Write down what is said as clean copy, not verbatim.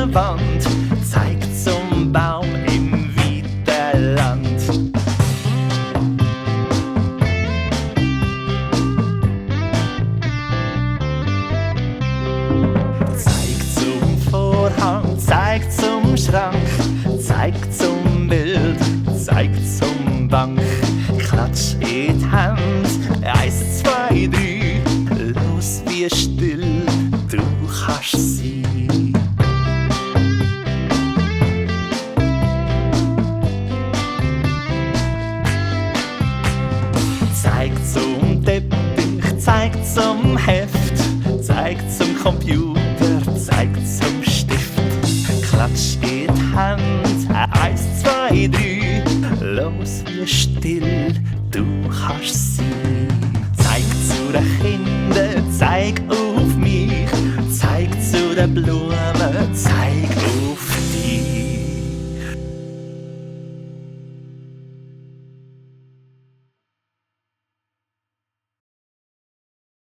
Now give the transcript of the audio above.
der Wand, zeig zum Baum im weiten Land. Zeig zum Vorhang, zeig zum Schrank, zeig zum Bild, zeig zum Bank. Klatsch in die Hand, 1, 2, 3, los wie still du kannst sein. Zeig zum Teppich, zeig zum Heft, zeig zum Computer, zeig zum Stift. Klatsch in die Hand, 1, 2, 3, los wie still du kannst sein. Zeig zu den Kindern, zeig auf mich, zeig zu den Blumen, zeig auf